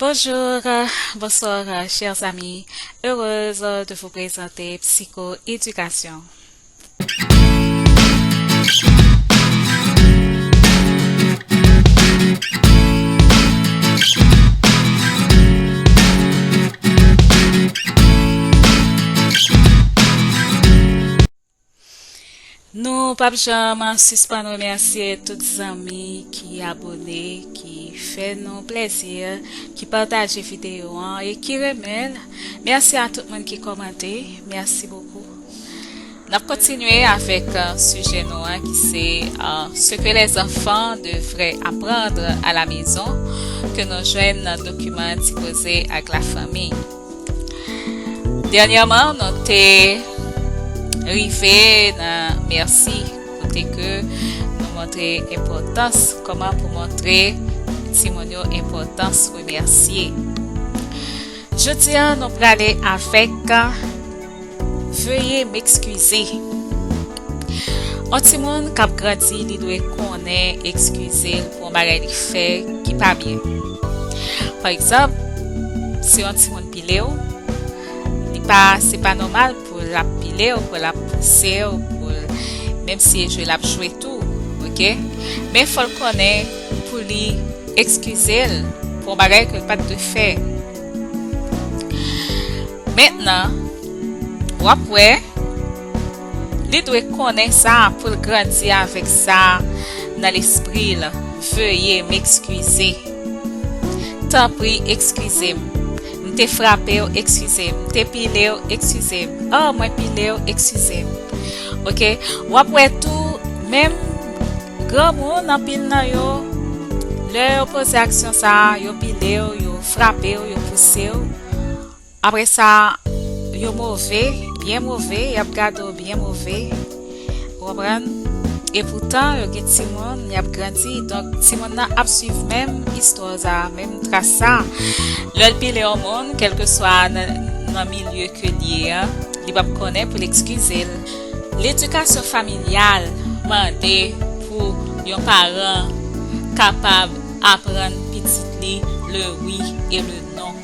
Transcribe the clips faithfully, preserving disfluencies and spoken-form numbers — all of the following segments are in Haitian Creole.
Bonjour, bonsoir, chers amis. Heureuse de vous présenter Psycho-éducation. Nou p ap janm sispann remèsye tout zanmi ki abone, ki fè nou plèzi, ki pataje videyo an e ki renmen l. Mèsi a tout moun ki kòmante. Mèsi bokou. N ap kontinye avèk, euh, sijè nou an ki se, euh, ce que les enfants devraient apprendre à la maison, ke nou jwenn nan dokiman Ti Koze ak Lafanmi. Dènyèman, nou te rive nan mèsi, kote ke nou montre enpòtans, kòman pou montre timoun yo enpòtans remèsye. Jodi a, nou prale avèk veuillez m'excuser. Yon timoun k ap grandi, li dwe konnen ekskize l pou yon bagay li fè ki pa byen. Pa egzanp, si yon timoun pile w, li pa, se pa nòmal pou l ap pile w, pou l ap pouse w, pou l, menm si e jwe l ap jwe tou, oke? Men fò l konnen pou li ekskize l pou yon bagay ke l pa t dwe fè. Mentnan, w ap wè, li dwe konnen sa pou l grandi avèk sa nan lespri l. Veuillez m'excuser. Tanpri, ekskize m. M te frape w, ekskize m. M te pile w, ekskize m. Oh, mwen pile w, ekskize m. Oke? W ap wè tou, menm granmoun, anpil nan yo, lè yo poze aksyon sa a, yo pile w, yo frape w, yo pouse w. Apre sa, yo move, byen move, y ap gade w byen move. Ou konprann? E poutan, yo gen timoun, y ap grandi. Donk, timoun nan ap swiv menm istwa sa, menm tras sa. Lè l pile yon moun, kèlkeswa nan, nan milye ke l ye a, li p ap konnen pou l ekskize l. Ledikasyon familyal mande pou yon paran kapab aprann pitit li le wi e le non.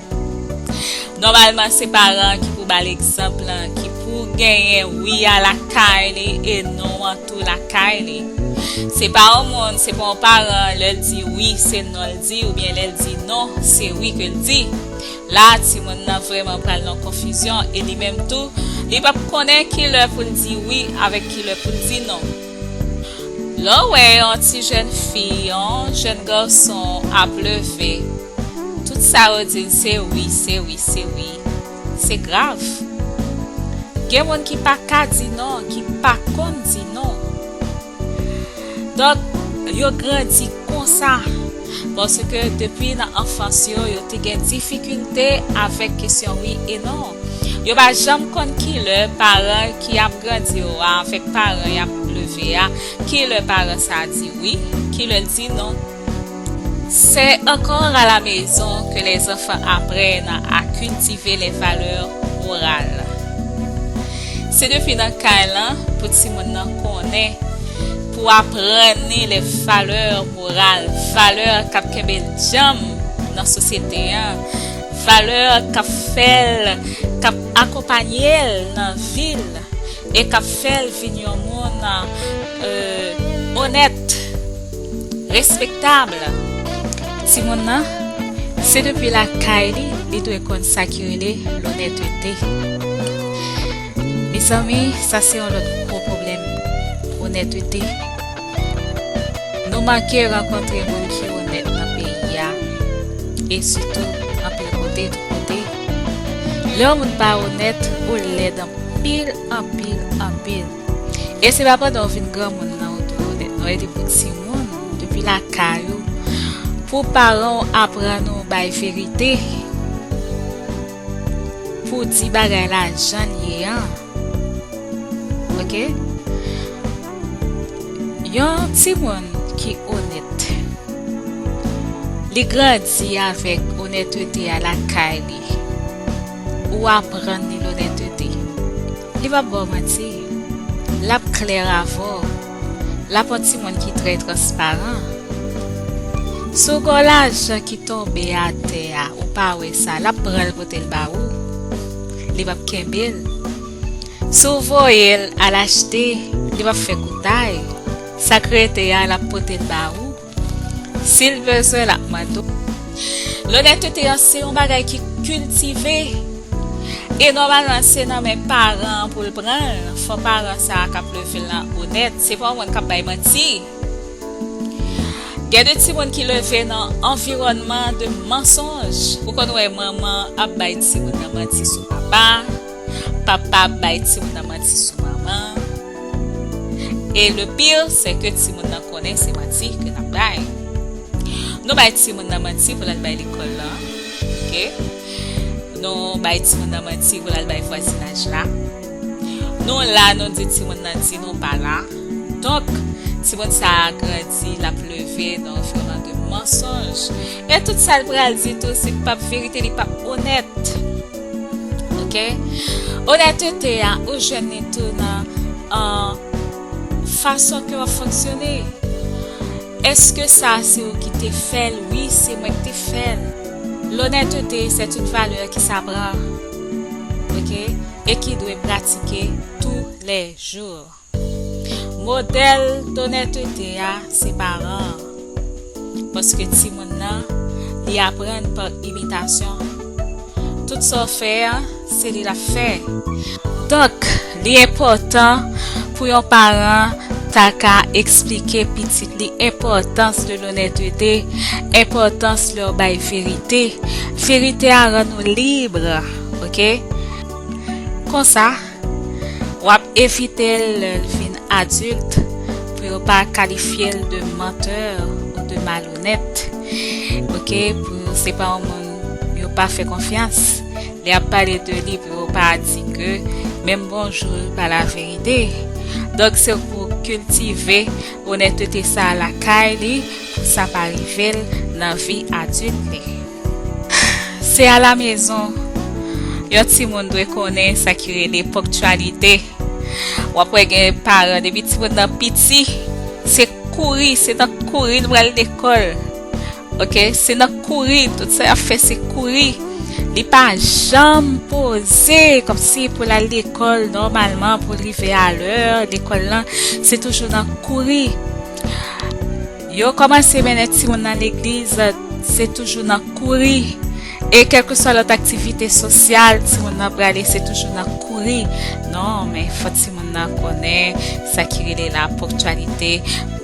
Nòmalman, se paran ki pou ba l egzanp lan, ki pou genyen wi a lakay li e non an tou lakay li. Se pa yon moun, se pa yon paran, lè l di wi, se non l di, oubyen lè l di non, se wi ke l di. La, timoun nan vrèman pral nan konfizyon e li menm tou, li p ap konnen ki lè pou l di wi avèk ki lè pou l di non. Lè w wè yon ti jèn fi, yon jèn gason ap leve, tout sa yo di l se wi, se wi, se wi. Se grav. Gen moun ki pa ka di non, ki pa konn di non. Donk, yo grandi konsa. Paske depi nan anfans yo, yo te gen difikilte avèk kesyon wi e non. Yo pa janm konn ki lè paran ki ap grandi yo a, avèk paran y ap leve a, ki lè paran sa a di wi, ki lè l di non. C'est encore à la maison que les enfants apprennent à cultiver les valeurs morales. Se depi nan kay lan pou timoun nan konnen, pou aprann li les valeurs morales, valè k ap kenbe l djanm nan sosyete an, valè k ap fè l, k ap akonpanye l nan vi l e k ap fè l vin yon moun, euh, onèt, respektab. Timoun nan, se depi lakay li, li dwe konn sa ki rele lonètete. Mezanmi, sa se yon lòt gwo pwoblèm, onètete. Nou manke rankontre moun ki onèt nan peyi a, e sitou anpil kote, tout kote. Lè yon moun pa onèt, ou lèd anpil, anpil, anpil. E se pa pandan w vin granmoun nan ou dwe onèt, non, e depi w timoun, depi lakay ou, pou paran w aprann ou bay verite, pou w di bagay la jan l ye an. Oke? Yon timoun ki onèt, li grandi avèk onètete a lakay li. Ou aprann li lonètete. Li p ap ba w manti. L ap klè avè w. L ap yon timoun ki trè transparan. Si w gen yon lajan ki tonbe atè a, ou pa wè sa, l ap pran l pote l ba ou. Li p ap kenbe l. Si w voye l al achte, li p ap fè koutay. Sa k rete a, l ap pote l ba ou. Si l bezwen, l ap mande w. Lonètete an se yon bagay ki kiltive. E nòmalman, se nan men paran an pou l pran l. Fò paran sa a k ap leve l lan onèt. Se pa yon moun k ap bay manti. Gen de timoun ki leve nan anviwònman de mansonj. Ou konn wè manman ap bay timoun nan manti sou papa, papa ap bay timoun nan manti sou manman. E le pire, se ke timoun nan konnen se manti ke n ap bay. Nou bay timoun nan manti pou l al bay lekòl lan. Oke? Nou bay timoun nan manti pou l al bay vwazinaj la. Nou la, nou di timoun nan di nou pa la. Donk, timoun sa a grandi, l ap leve nan yon anviwònman de mansonj. E tout sa l pral di tou, se p ap verite, li p ap onèt. Oke? Onètete a, ou jwenn li tou nan, an, fason ke w ap fonksyone. Èske sa se ou ki te fè l? Wi, se mwen ki te fè l. L'honnêteté, c'est une valeur qui s'apprend, oke, et qui doit pratiquer tous les jours. Modèl d'honnêteté a, se paran an. Paske timoun nan, li aprann pa imitasyon. Tout sa w fè an, se li l ap fè. Donk, li enpòtan pou yon paran ta ka eksplike pitit li enpòtans de l'honnêteté, enpòtans lè w bay verite. Verite a rann ou lib, oke? Konsa, w ap evite l lè l vin adilt pou yo pa kalifye l de mantè ou de malonèt. Oke, pou se pa yon moun yo pa fè konfyans. Lè y ap pale de li pou yo pa di ke menm bonjou l pa laverite. Donk se pou kiltive onètete sa a lakay li pou sa pa rive l nan vi adilt li. Se alamezon yon timoun dwe konnen sa ki rele ponktyalite. W ap wè gen paran, depi timoun nan piti, se kouri, se nan kouri l pral lekòl. Oke, se nan kouri, tout sa y ap fè se kouri. Li pa janm poze kòmsi pou l al lekòl nòmalman, pou l rive alè lekòl lan, se toujou nan kouri. Yo kòmanse mennen timoun nan legliz, se toujou nan kouri. E kèlkeswa lòt aktivite sosyal timoun nan prale, se toujou nan kouri. Non, men fò timoun nan konnen sa ki rele la ponktyalite.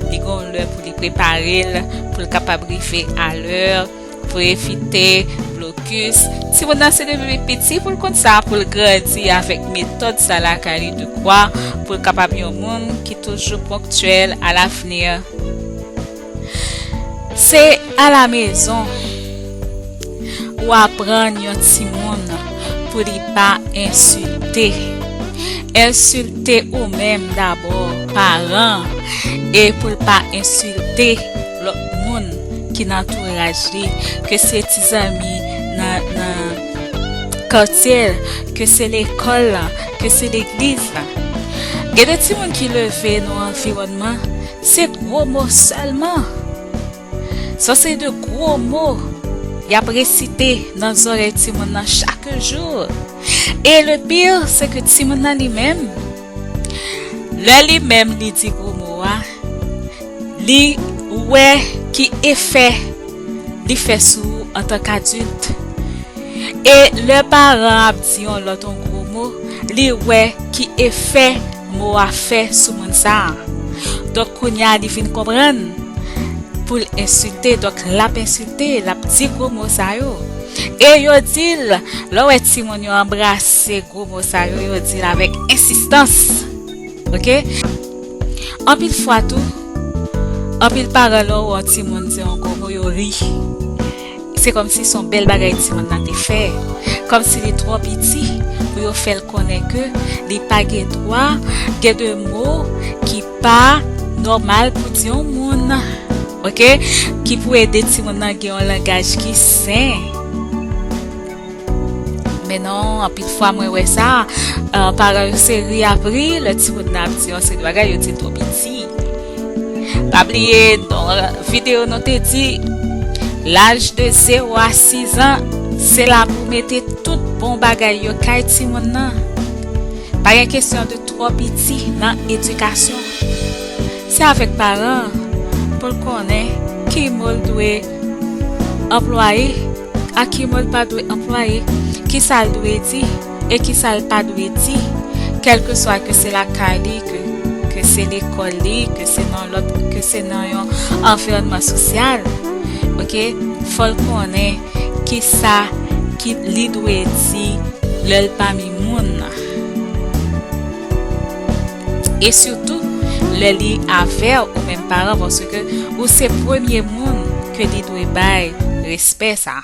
Li gen yon lè pou li prepare l, pou l kapab rive alè, pou evite blokis. Timoun nan se depi piti pou l konn sa, pou l grandi avèk metòd sa lakay li de kwa, pou l kapab yon moun ki toujou ponktyèl alavni. Se alamezon ou aprann yon timoun pou li pa ensilte. Ensilte ou menm dabò, paran, e pou l pa ensilte lòt moun ki nan antouraj li, ke se ti zanmi nan, nan katye l, ke se lekòl la, ke se legliz la. Gen de timoun ki leve nan yon anviwònman, se gwo mo sèlman. Sa se de gwo mo y ap resite nan zòrèy timoun nan chak jou. E le pire, se ke timoun nan li menm, lè li menm li di gwo mo a, li wè ki efè li fè sou ou antank adilt. E lè paran an ap di yon lòt yon gwo mo, li wè ki efè mo a fè sou moun sa a. Donk, kounye a, li vin konprann pou l ensilte. Donk, l ap ensilte, l ap di gwo mo sa yo. E yo di l, lè w wè timoun yo anbrase gwo mo sa yo, yo di l avèk ensistans. Oke? Anpil fwa tou, anpil paran lè yo wè yon timoun di yon gwo mo, yo ri. Se kòmsi se yon bèl bagay timoun nan te fè. Kòmsi li twò piti pou yo fè l konnen ke li pa gen dwa gen de mo ki pa nòmal pou di yon moun. Oke? Ki pou ede timoun nan gen yon langaj ki sen. Men non, anpil fwa mwen wè sa, eh, paran yo se ri ap ri lè timoun nan ap di yon seri de bagay, yo di l twò piti. Pa bliye, non, videyo nou te di, Laj de zewo a sis an, se la pou mete tout bon bagay yo kay timoun nan. Pa gen kesyon de twò piti nan edikasyon. Se avèk paran an pou l konnen ki mo l dwe anplwaye, a ki mo l pa dwe anplwaye, ki sa l dwe di e ki sa l pa dwe di, kèlkeswa ke se lakay li, ke, ke se lekòl li, ke se nan lòt, ke se nan yon anviwònman sosyal. Oke? Fò l konnen ki sa ki li dwe di lè l pami moun nan. E sitou, lè li avè w menm paran, paske ou se premye moun ke li dwe bay respè sa.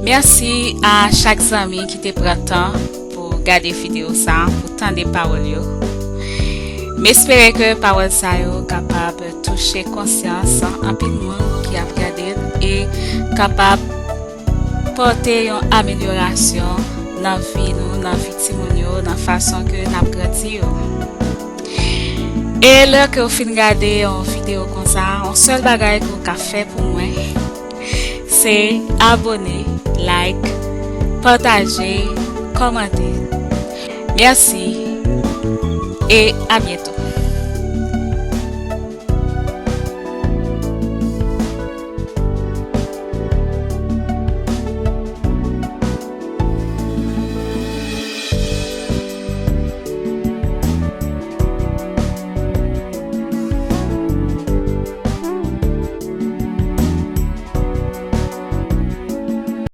Mèsi a chak zanmi ki te pran tan pou gade videyo sa, pou tande pawòl yo. M espere ke pawòl sa yo kapab touche konsyans anpil moun ki ap gade l e kapab pòte yon amelyorasyon nan vi nou, nan vi timoun yo, nan fason ke n ap grandi yo. E lè ke w fin gade yon videyo konsa, yon sèl bagay ke w ka fè pou mwen, se abone, like, pataje, kòmante. Mèsi e a byento.